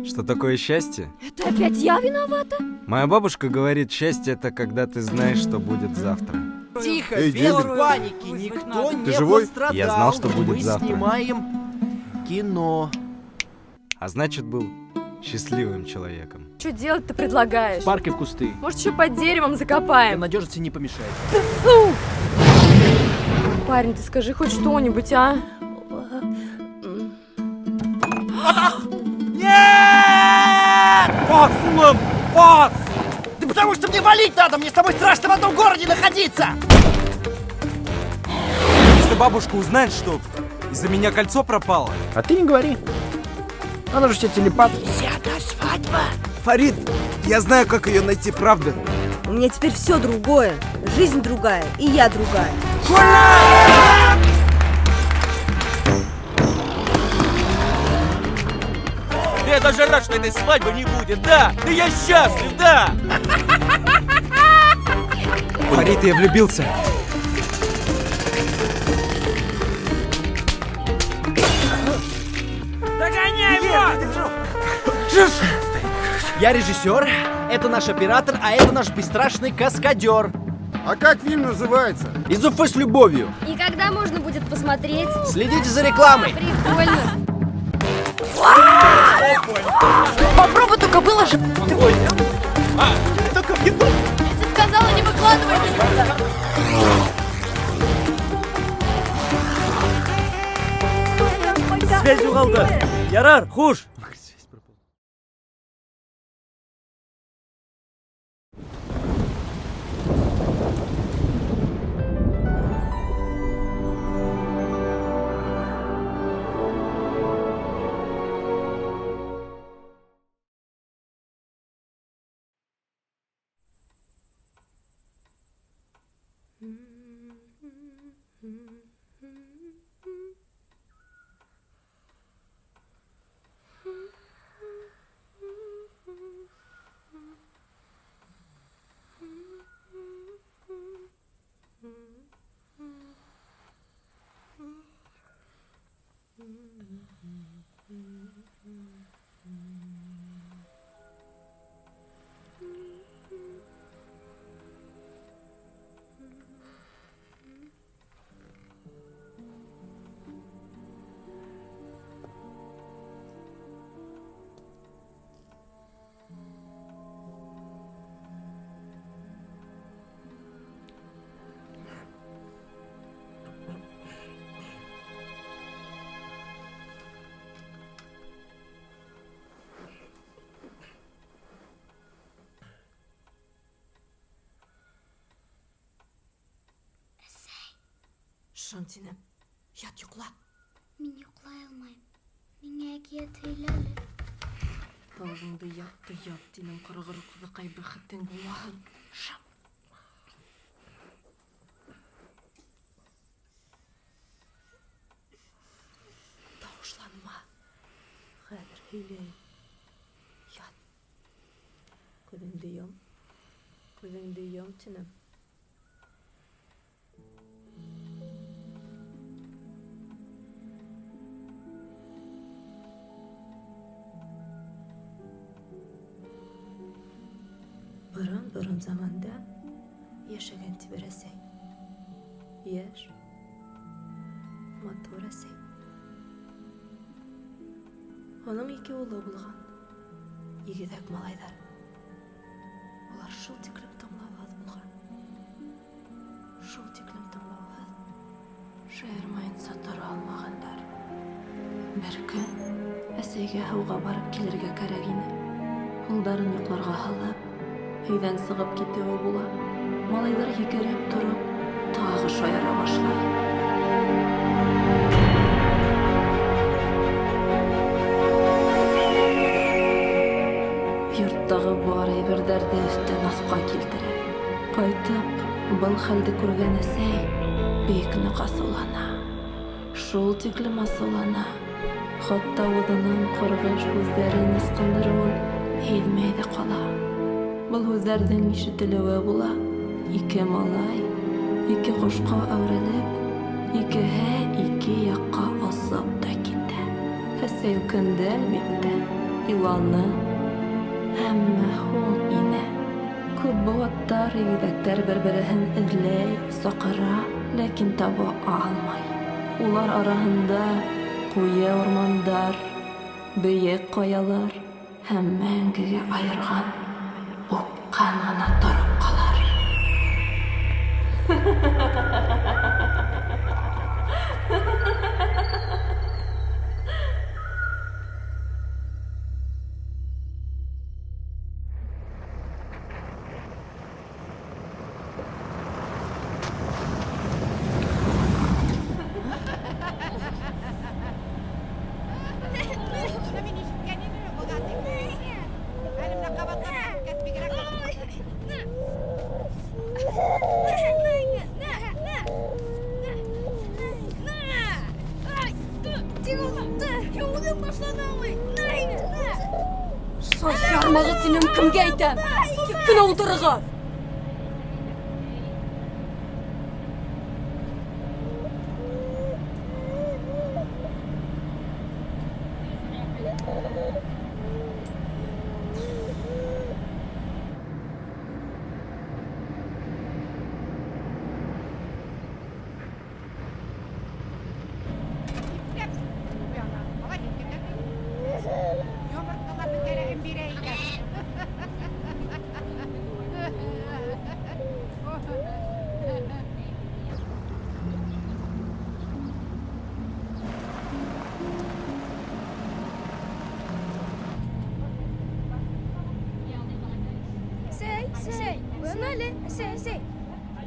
Что такое счастье? Это опять я виновата? Моя бабушка говорит, счастье это когда ты знаешь, что будет завтра. Тихо, Эй, без дембель. паники, Вызвать никто надо. не Ты живой? пострадал. Я знал, что будет Мы завтра. снимаем кино. А значит, был счастливым человеком. Что делать-то предлагаешь? В парке в кусты. Может, еще под деревом Для закопаем? надежности не помешает. Фу! Парень, ты скажи хоть что-нибудь, а? Нет! Пас, улым, пас! Да потому что мне валить надо, мне с тобой страшно в одном городе находиться! Если бабушка узнает, что из-за меня кольцо пропало. А ты не говори. Она же тебе телепат. Фарид, я знаю, как ее найти, правда. У меня теперь все другое. Жизнь другая, и я другая. Да я даже рад, что этой свадьбы не будет, да! Да я счастлив, да! Фарид, я влюбился. Догоняй его! Я режиссер, это наш оператор, а это наш бесстрашный каскадер. А как фильм называется? Из Уфы с любовью. И когда можно будет посмотреть? Следите за рекламой. Прикольно. Попробуй только выложи. Только в YouTube! Я тебе сказала, не выкладывай никуда. Связь юғалды. Ярар, хуш! Шым тинем. Ят йоҡла. Мин йоҡлай алмайым. Миңә әкиәт һөйлә әле. Ауыҙыңды яп та ят тинем, ҡороғоро ҡыҙыҡай, бәхетең булмаһын. Шым. Тауышланма. Хәҙер һөйләйем. Ят. Күҙеңде йом. Күҙеңде йом тинем. Борон-борон заманда йәшәгән ти бер әсәй. Йәш, матур әсәй. Уның ике улы булған. Игеҙәк малайҙар. Улар шул тиклем тыңлауһыҙ булған. Шул тиклем тыңлауһыҙ. Шаярмайынса тора алмағандар. Бер көн әсәйгә һыуға барып килергә кәрәк ине. Улдарын йоҡларға һалып, өйҙән сығып китеүе була. Малайҙар һикереп тороп, тағы шаяра башлай. Йорттағы бар әйберҙәрҙе өҫтән аҫҡа килтерә. Ҡайтып, был хәлде күргән әсәй бик ныҡ асыулана. Шул тиклем асыулана, хатта үҙенең ҡорғош күҙҙәрен ысҡындырыуын һиҙмәй ҙә ҡала. Был һүҙҙәрҙең ишетелеүе була. Ике малай, ике ҡошҡа әүерелеп, икеһе ике яҡҡа осоп та китә. Әсәй үкенде, әлбиттә. Иланы Әммә һуң ине. Күп быуаттар игеҙәктәр бер-береһен эҙләй, саҡыра, ләкин таба алмай. Улар араһында ҡуйы урмандар, бейек ҡаялар һәм мәңгегә айырған упҡын ғына тороп ҡалар. Шаярмағыҙ, тинем, кемгә әйтәм? Тик кенә ултырығыҙ! Әсәй, әсәй, уян әле, әсәй, әсәй.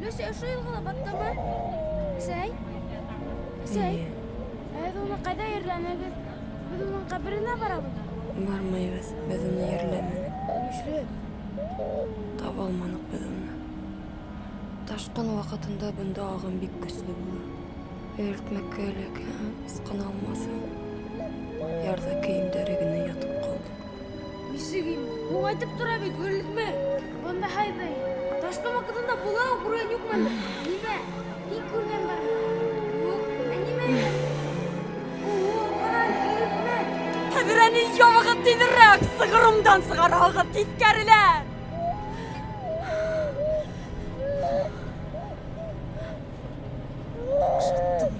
Люся ошо йылғала баттымы? Әсәй, әсәй. Ә һеҙ уны ҡайҙа ерләнегеҙ? Беҙ уның ҡәберенә барабыҙ. Бармайбыҙ, беҙ уны ерләмәнек. Нишләп? Таба алманыҡ беҙ уны. Ташҡын ваҡытында бында ағым бик көслө була. Өйрәтмәккә эләкһә, ысҡына алмаҫһың. Ярҙа кейемдәре генә ятып ҡалды. Нисек инде? Һуң әйтеп тора бит, өйрәтмә. Бында һайҙай. Ташҡын ваҡытында була ул күргән юҡмы әллә? Нимә? Һин күргән бармы? Юҡ. Ә нимә? О, ҡара әле, өйрәтмә. Тәҙрәне ябығыҙ тиҙерәк, сығырымдан сығарағыҙ, тиҫкәреләр! Ҡаҡшаттым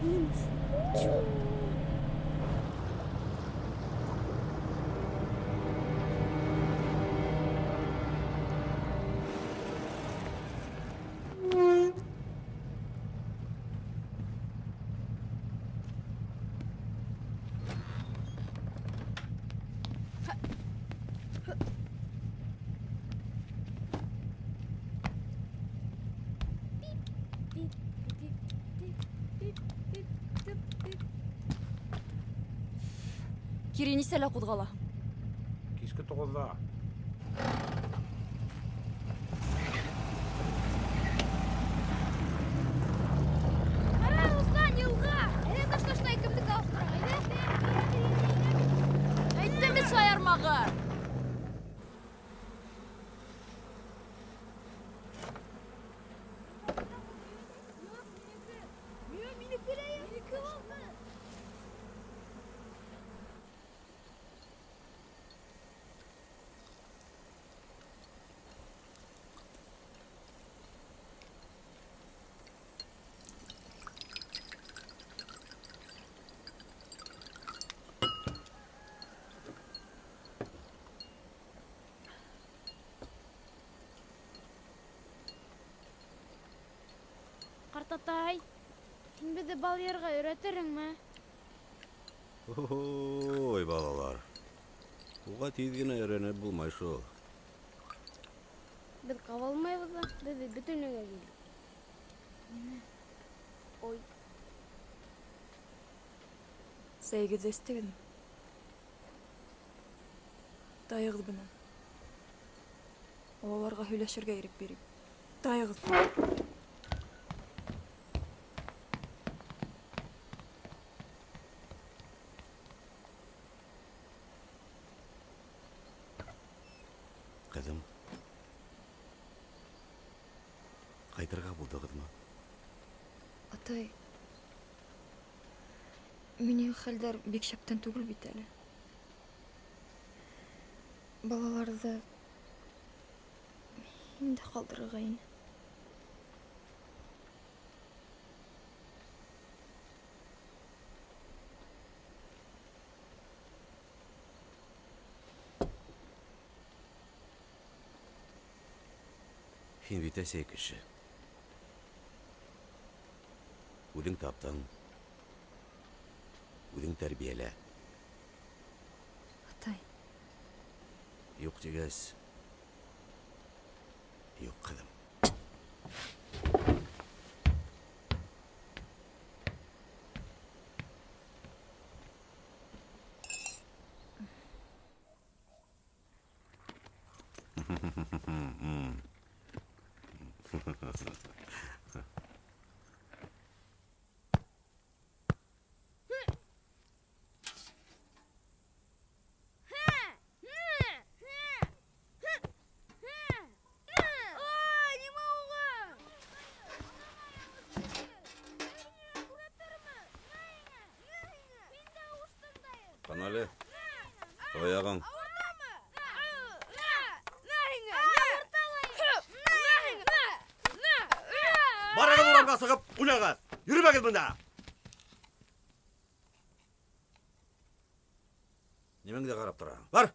инде. Кире нисәлә ҡуҙғалаһың? Киске 9-да. Ҡара, Руслан, йылға. Әйҙә таш ташлай кемдеке алыҫыраҡ, әйҙә. Әйттем бит шаярмағыҙ! Минеке лә, минеке булды. Ҡартатай, һин беҙҙе бал йырға өйрәтерһеңме? Ой, балалар. Уға тиҙ генә өйрәнеп булмай шул. Беҙ ҡаба алмайбыҙ ҙа, беҙ бит бөтөнләйгә килдек. Нимә? Ой. Сәйегеҙҙе эстегеҙме? Тайығыҙ бынан. Балаларға һөйләшергә ирек бирик. Тайығыҙ. Ҡыҙым, ҡайтырға булдығыҙмы? Атай, минең хәлдәр бик шәптән түгел бит әле. Балаларҙы һиндә ҡалдырырға ине. Һин бит әсәй кеше. Үҙең таптың. Үҙең тәрбиәлә. Атай. Юҡ тигәс, юҡ, ҡыҙым. Ай, нимә уға? Ҡана әле. Аяғың. Барығыҙ урамға сығып уйнағыҙ. Йөрөмәгеҙ бында. Нимәңде ҡарап тораһың? Бар.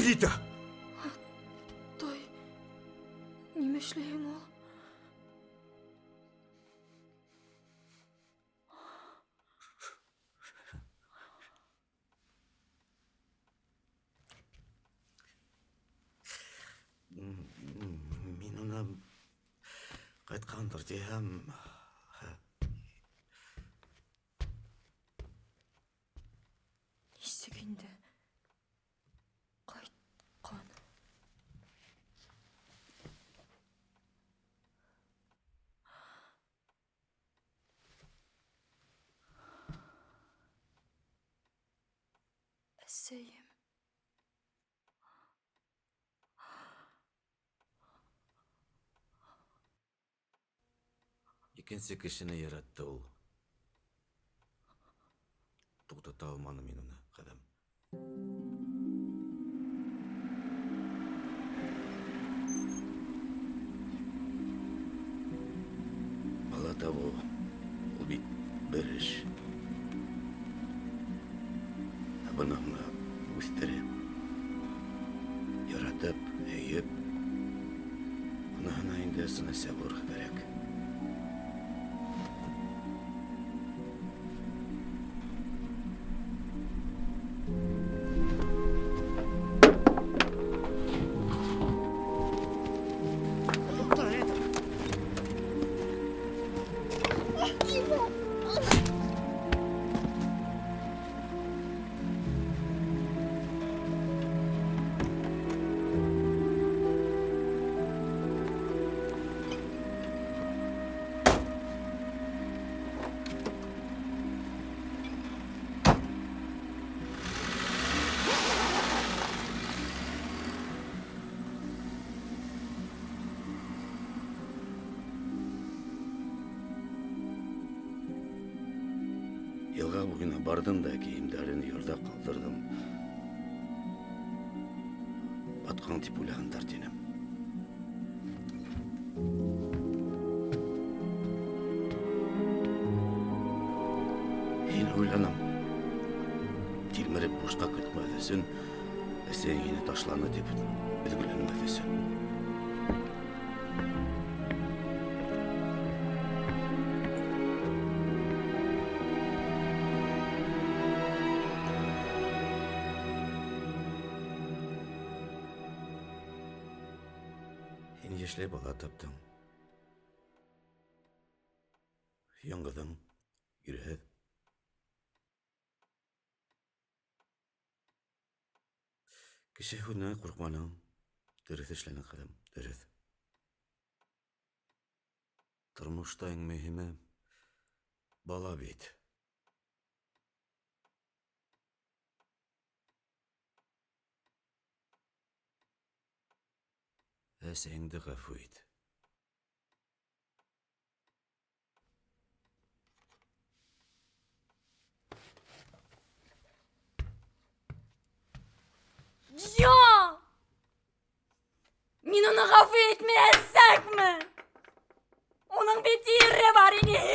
Рита! Атай, нимә эшләйһең ул? Мин уны ҡайтҡандыр тиһәм... Нисек инде ҡайтҡан? Әсәйем. Икенсе кешене яратты ул. Туҡтата алманым мин уны, ҡыҙым. Бала табыу ул бит бер эш. Ә быны үҫтереп, яратып, һөйөп, уныһына инде ысын әсә булырға кәрәк. Йылға буйына барҙым да кейемдәрен ярҙа ҡалдырҙым. Батҡан тип уйлағандар тинем. Һин уйланам. Тилмереп бушҡа көтмәҫ өсөн, әсәйең һине ташланы тип өҙгөләнмәҫ өсөн. Һин йәшләй бала таптың. Яңғыҙың, ирһеҙ. Кеше һүҙенән ҡурҡманың. Дөрөҫ эшләнең, ҡыҙым, дөрөҫ. Тормошта иң мөһиме бала бит. Әсәйеңде ғәфү ит. Юҡ! Мин уны ғәфү итмәйәсәкмен! Уның бит ире бар ине!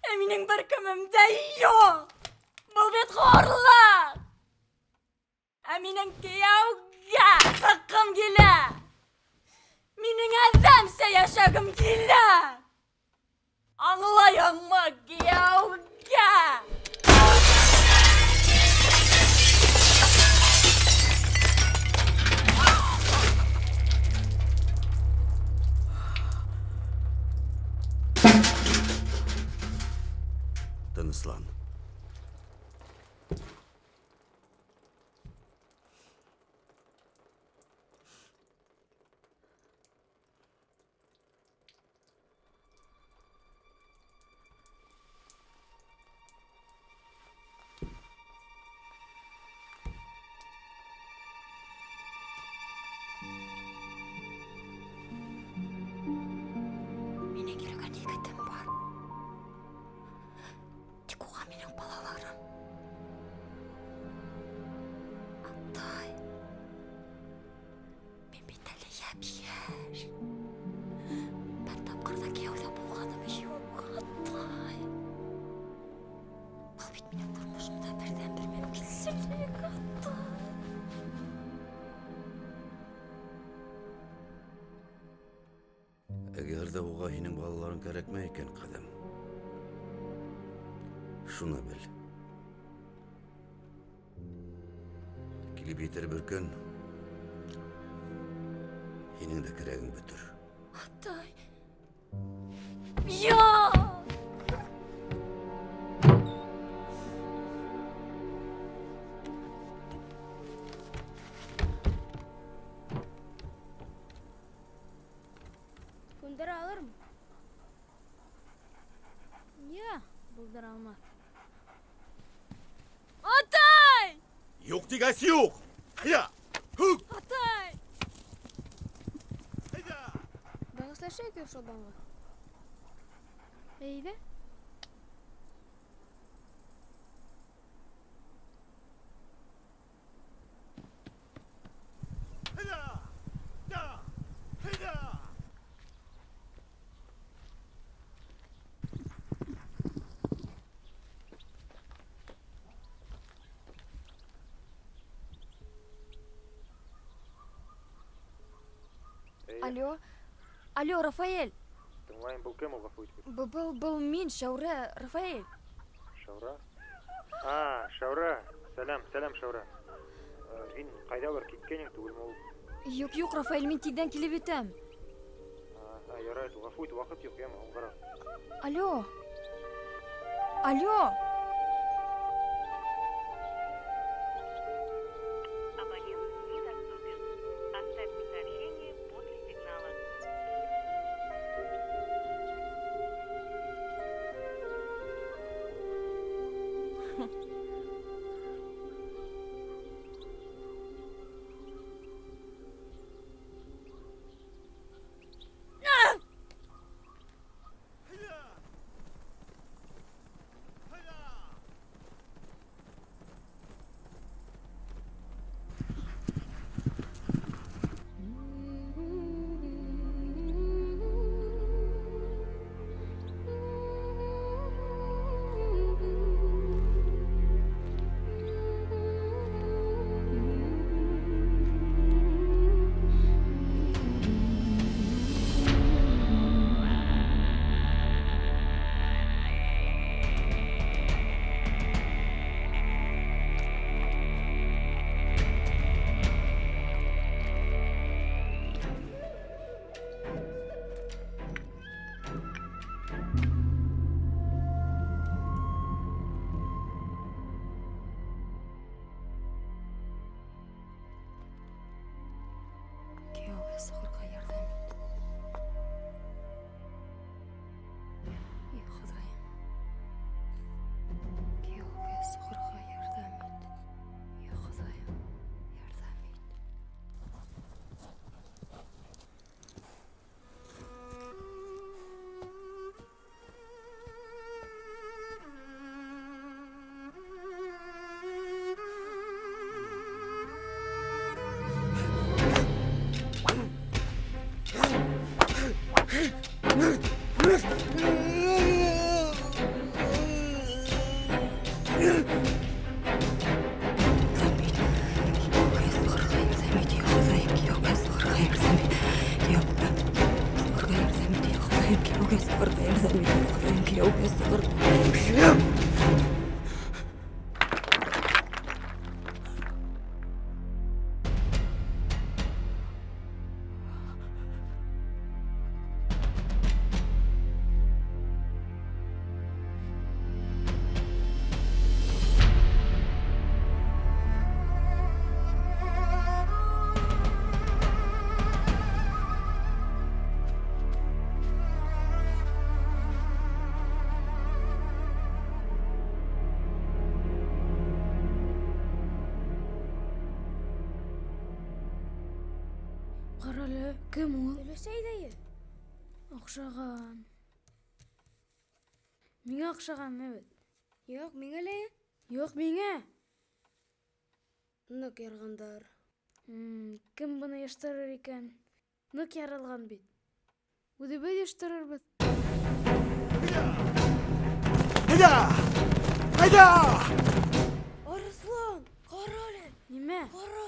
Ә минең бер кемем дә юҡ! Был бит хурлыҡ! Ә минең кейәүгә сыҡҡым килә! Минең әҙәмсә йәшәгем килә! Аңлайһыңмы, кейәүгә? Тыныслан. Минең йөрөгән егетем бар. Тик уға минең балаларым. Атай, мин бит әле йәп-йәш. Бер тапҡыр ҙа кейәүҙә булғаным юҡ, атай. Был бит минең тормошомда берҙән-бер мөмкинселек, атай. Әгәр ҙә уға һинең балаларың кәрәкмәй икән, ҡыҙым, шуны бел. Килеп етер бер көн, һинең дә кәрәгең бөтөр. Атай! Юҡ! Күндерә алырмы? Ниңә булдыра алмаҫ? Атай! Юҡ тигәс юҡ! Әйҙә! Һүк! Атай! Бәхәсләшәйек Шабанға. Әйҙә. Алло. Алло, Рафаэль. Тыңлайым, был кем ул, ғәфү итегеҙ? Был мин, Шәүрә, Рафаэль. Шәүрә? А, Шәүрә. Сәләм, сәләм, Шәүрә. Һин ҡайҙалыр киткәнең түгелме ул? Юҡ, юҡ, Рафаэль, мин тиҙҙән килеп етәм. А, ярай, ғәфү ит, ваҡыт юҡ, йәме, һуңғараҡ. Алло. Алло. Абонент недоступен. Оставьте сообщение после сигнала. Кейәүгә сығырға ярҙам ит. И Хоҙайым. Кейәүгә сығырға ярҙам ит. И Хоҙайым, ярҙам ит. Ҡара әле, кем ул? Өләсәй ҙә Оҡшаған. Миңә оҡшаған бит. Юҡ, миңә лә. Юҡ, миңә. Ныҡ ярғандар. Кем быны йыштырыр икән? Ныҡ ярылған бит. Үҙебеҙ йыштырырбыҙ. Әйҙә! Әйҙә! Арыҫлан, ҡара әле. Нимә? Ҡара.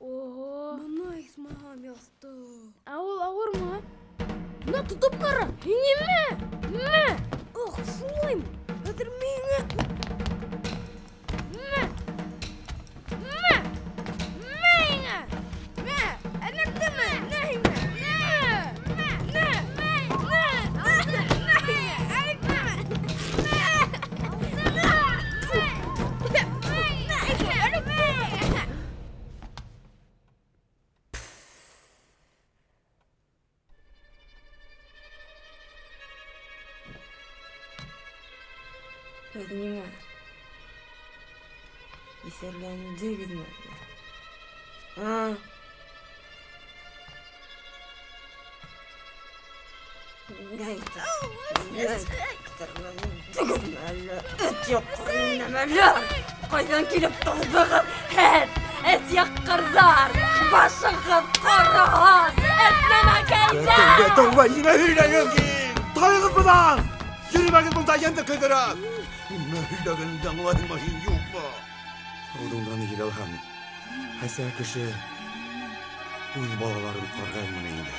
Ого. Бына исмаһам яҫтыҡ. Ә ул ауырмы? На, тотоп ҡара. Нимә? Мә! Ох, шулаймы? Хәҙер миңә. Мә! Мә! Мә һиңә! Мә! Эләктеме? Нә һиңә? Нә! Мә! Нә! Мә! Нә! Нә һиңә? Эләктеме? Мә! Нә! Мә! Нә һиңә? Эләктеме? Һеҙ нимә? Иҫәрләндегеҙме әллә? А? Иҫәрләндегеҙме әллә? Эт яҡҡыр нәмәләр! Ҡайҙан килеп тыуҙығыҙ һеҙ? Эт яҡҡырҙар! Башығыҙ ҡороһон! Эт нәмәкәйҙәр! Тәүбә, тәүбә, нимә һөйләйһең һин? Тайығыҙ бынан! Йөрөмәгеҙ бында йәнде көйҙөрөп! Нимә һөйләгәнеңде аңлайһыңмы һин, юҡмы? Алдыңдан ел алһаң, әсә кеше үҙ балаларын ҡарғаймы инде?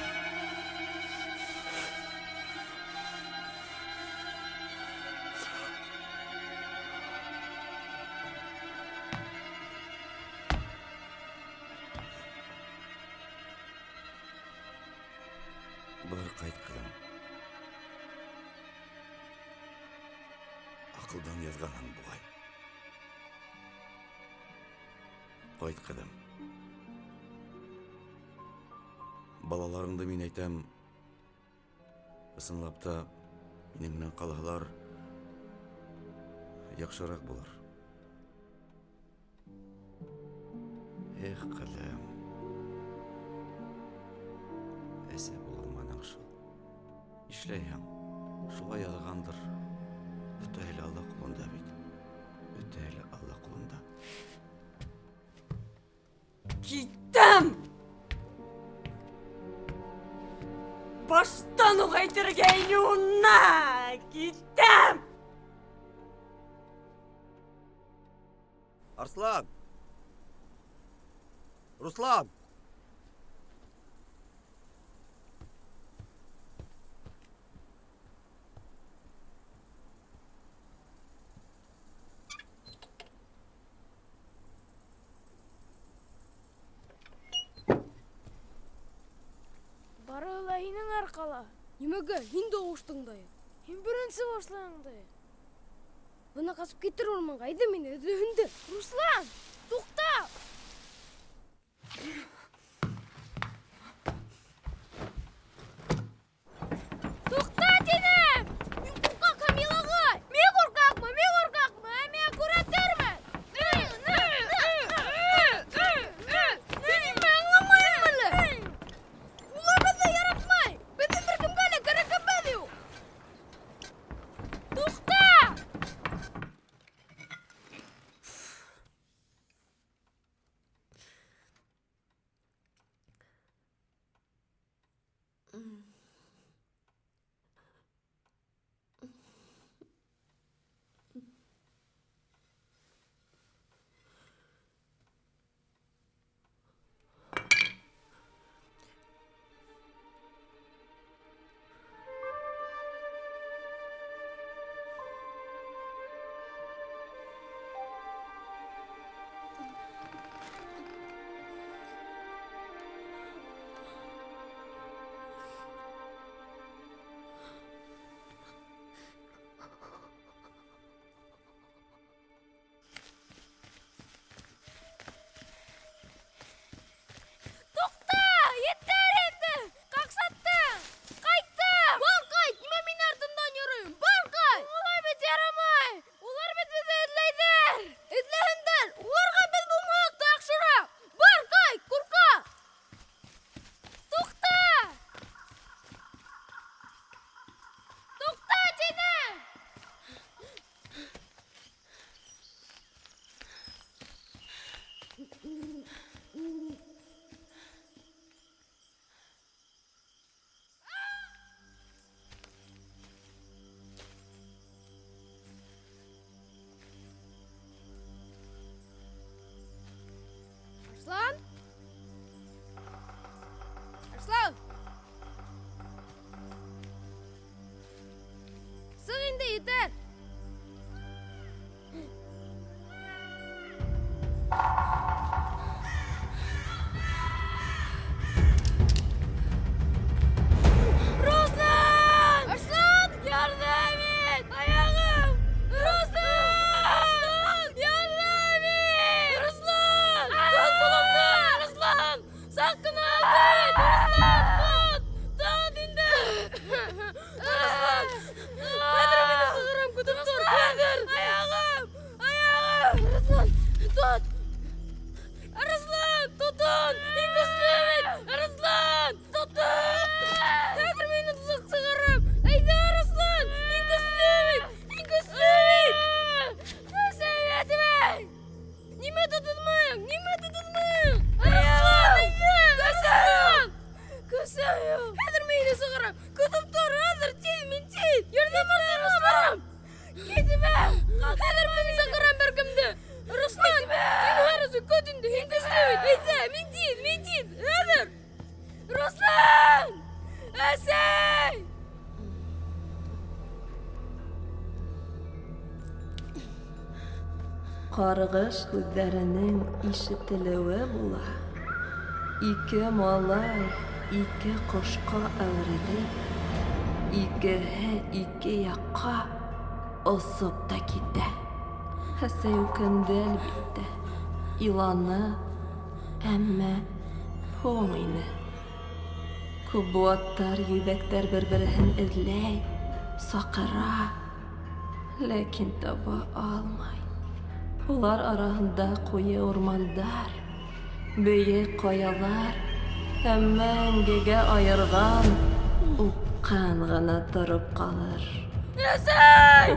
Бар, ҡайт, ҡыҙым. Аҡылдан яҙғанһың буғай. Ҡайт, ҡыҙым. Балаларыңды мин әйтәм, ысынлап та минең менән ҡалһалар, яҡшыраҡ булыр. Эх, ҡыҙым. Әсә була алманың шул. Нишләйһең? Шулай яҙғандыр. Бөтәһе лә Алла ҡулында бит. Бөтәһе лә Алла ҡулында. Китәм! Баштан уҡ әйтергә ине уны! Китәм! Арслан! Руслан! Бары ла һинең арҡала. Нимәгә һин тауыш тыңлайың? Һин беренсе башланың да. Бына ҡасып китер урманға, әйҙә мине эҙләһендер. Руслан, туҡта! Туҡта тинем! Мин ҡурҡаҡ Камил ағай! Мин ҡурҡаҡмын, мин ҡурҡаҡмын, ә миңә күрһәтермен! Һин нимә аңламайһыңмы әле? Улар беҙҙе яратмай! Беҙҙең бер кемгә лә кәрәгебеҙ юҡ! Туҡта! инде, етәр. Руслан! Арслан! Ярҙам ит! Аяғым! Руслан! Ярҙам ит! Руслан! Тот ҡулымды! Руслан! Саҡ ҡына бит! Руслан! Тот! Тот инде! Руслан! Хәҙер мине сығарам, көтөп тор! Хәҙер! Аяғым! Аяғым! Руслан! Тот! Арыслан! Тотон! Мин көслө бит! Арыслан! Тотон! Хәҙер мине тотоп сығарам! Әйҙә, Арыслан! Мин көслө бит! Мин көслө бит! Әсәй, Нимә тотонмайың? Нимә тотонмайың? Арыслан, әйҙә! Арыслан! Көсөм! Хәҙер мине сығарам! Көтөп тор, хәҙер тиҙ, мин тиҙ! Ярҙам артынан барам! Китмә! Хәҙер мин сығарам бер кемде! Руслан, зинһар өсөн көт инде, һин көслө бит! Әйҙә, мин тиҙ, мин тиҙ! Хәҙер! Руслан! Әсәй! Ҡарғыш һүҙҙәренең ишетелеүе була. Ике малай ике ҡошҡа әүерелеп, икеһе ике яҡҡа осоп та китә. Әсәй үкенде, әлбиттә, иланы, әммә һуң ине. Күп быуаттар йөҙәктәр бер-береһен эҙләй, саҡыра, ләкин таба алмай. Улар араһында ҡуйы урмандар, бейек ҡаялар һәм мәңгегә айырған упҡын ғына тороп ҡалыр. Әсәй!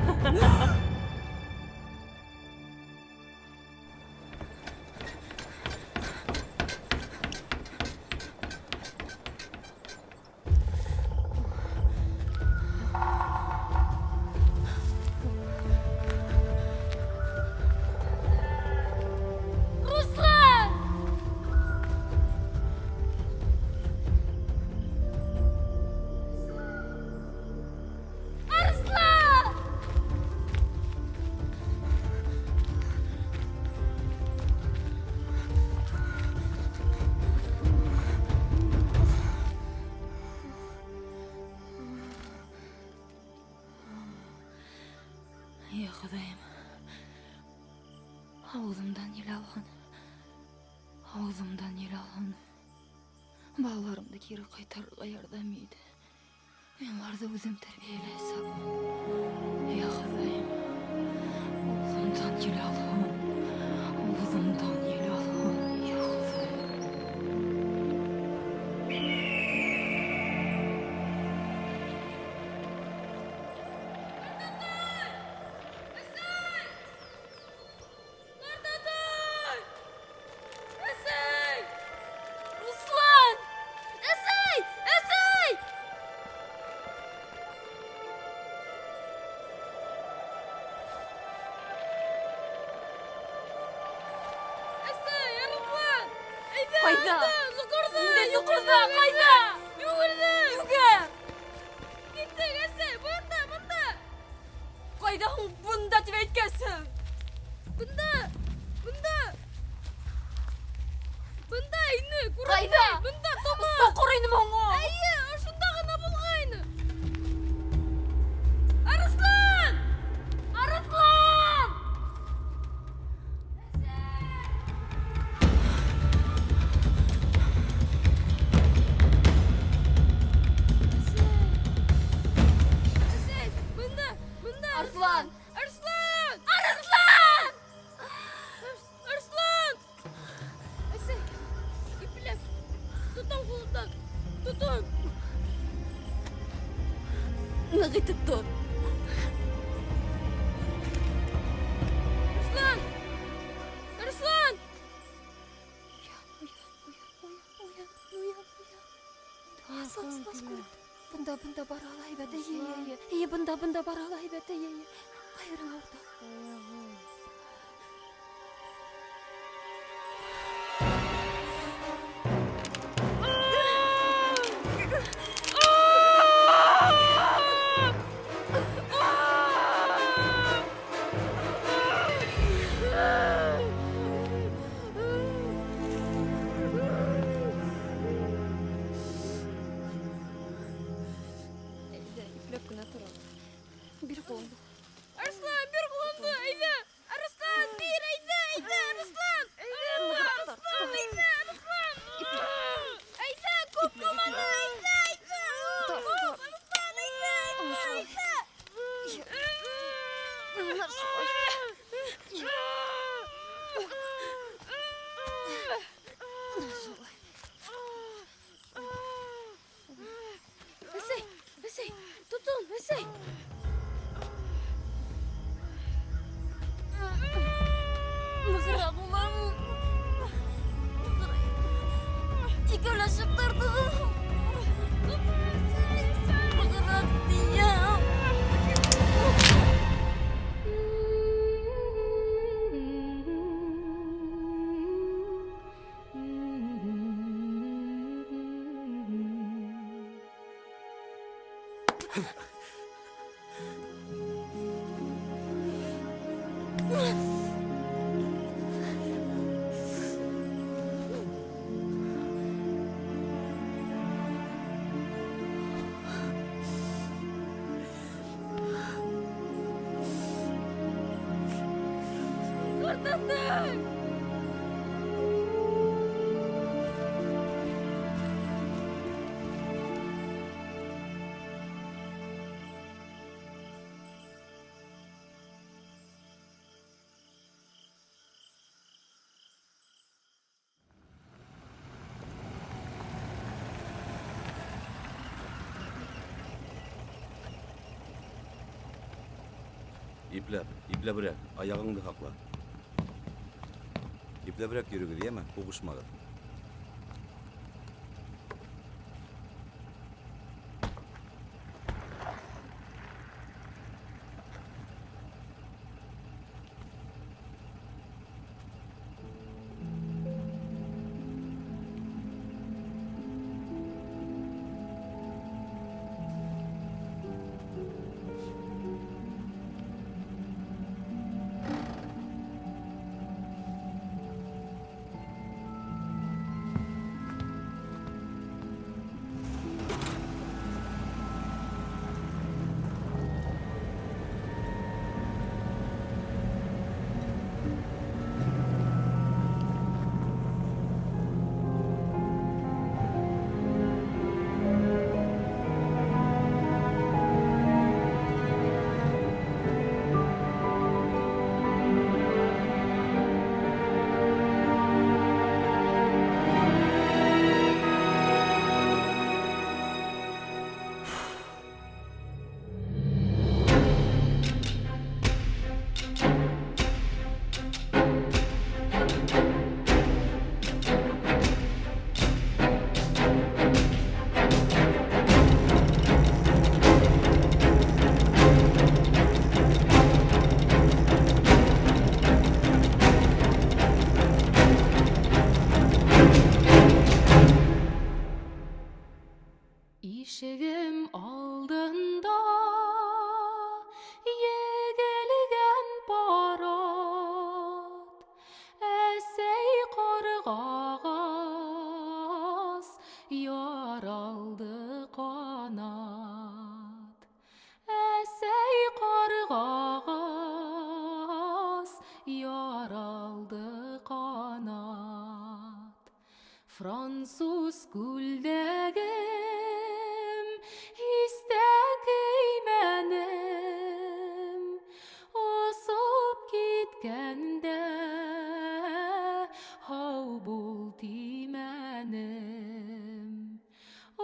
Руслан! Арыслан! Йә Хоҙайым, ауыҙымдан ел алһын, ауыҙымдан ел алһын. Балаларымды кире ҡайтарырға ярҙам ит. Мин уларҙы үҙем тәрбиәләйәсәкмен. Йә Хоҙайым, ауыҙымдан ел алһын, ауыҙымдан ел алһын, йә Хоҙайым. Ҡартатай! Әсәй! Руслан! Әсәй! Әсәй! Әсәй, Арыслан! Әйҙә, Ҡайҙа? анда, соҡорҙа! Ниндәй соҡорҙа? Йүгерҙе, Ҡайҙа? Йүгерҙе! Йүгер! Киттек, әсәй, бында, бында! Ҡайҙа һуң бында тип әйткәнсең? Бында! Бында! Бында ине, күренмәй! Ҡайҙа? Бында, тома! Соҡор инеме һуң ул? Эйе, ошонда ғына булғайны. Арыслан! Арыслан! Әсәй, бында, бында. Арыслан! Арыслан! Арыслан! Арыслан! Әсәй, ипләп, тотам ҡулымдан, тотон. Ныҡ итеп тот. Арыслан! Арыслан! Уян, уян, уян, уян, уян. Ас, ас, ас, күҙеңде. Бында, бында бара ла һәйбәт, эйе, эйе, эйе. Эйе, бында, бында бара ла һәйбәт, эйе, эйе. Ҡайырың ауырта. Арыслан, бир ҡолондо, әйҙә! Арыслан, бир, әйҙә, әйҙә, Арыслан! Әйҙә, Арыслан, әйҙә, Арыслан! Әйҙә, күп ҡалманы, әйҙә, әйҙә! Күп, Арыслан, әйҙә, әйҙә, әйҙә! Әсәй, әсәй, тотон, әсәй! Нығыраҡ, улым. Икәүләшеп тартығыҙ. Нығыраҡ тием. Ҡартатай! Ипләп, ипләберәк, аяғыңды һаҡла. Ипләберәк йөрөгөҙ, йәме, һуғышмағыҙ. Ишегем алдында егелгән парат, әсәй ҡарғағас яралды ҡанат. Әсәй ҡарғағас яралды ҡанат. Француз күлдәгем һис тә кеймәнем, осоп киткәндә һау бул тимәнем.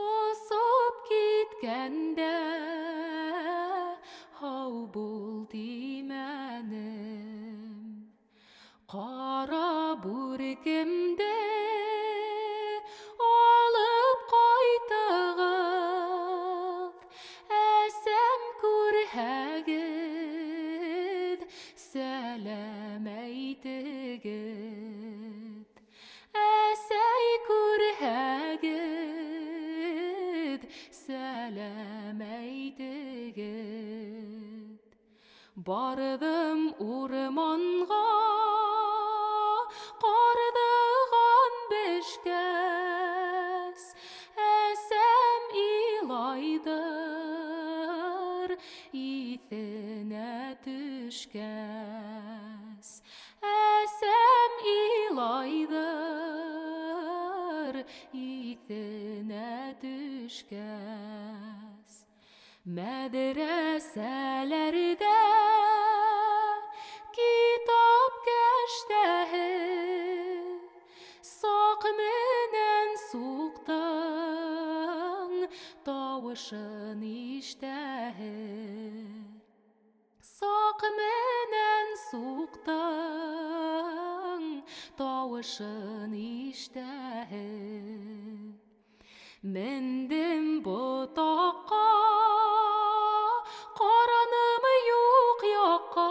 Осоп киткәндә һау бул тимәнем. Ҡара бүркемде алып ҡайтығыҙ, әсәм күрһәгеҙ, сәләм әйтегеҙ. Әсәй күрһәгеҙ, сәләм әйтегеҙ. Барҙым урманға, ҡарҙыған бешкәс, әсәм илайҙыр, иҫенә төшкәс. төшкәс, әсәм илайҙыр, иҫенә төшкәс. Мәҙрәсәләрҙә китап кәштәһе, саҡ менән суҡтың тауышын ишетәһе. Саҡ менән суҡтың тауышын ишетәһе. Мендем ботаҡҡа, ҡараным юҡ яҡҡа,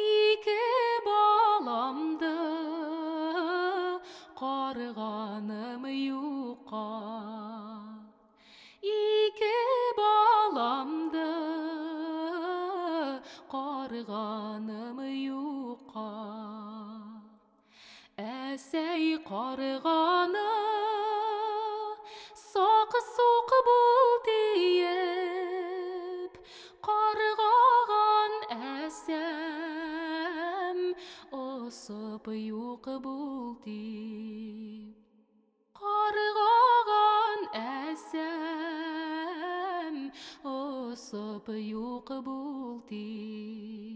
ике баламды ҡарғаным юҡҡа. Ике баламды ҡарғаным юҡҡа. Әсәй ҡарғаны саҡ-суҡ бул тиеп, ҡарғаған әсәм осоп юҡ бул тип. Ҡарғаған әсәм осоп юҡ бул тип.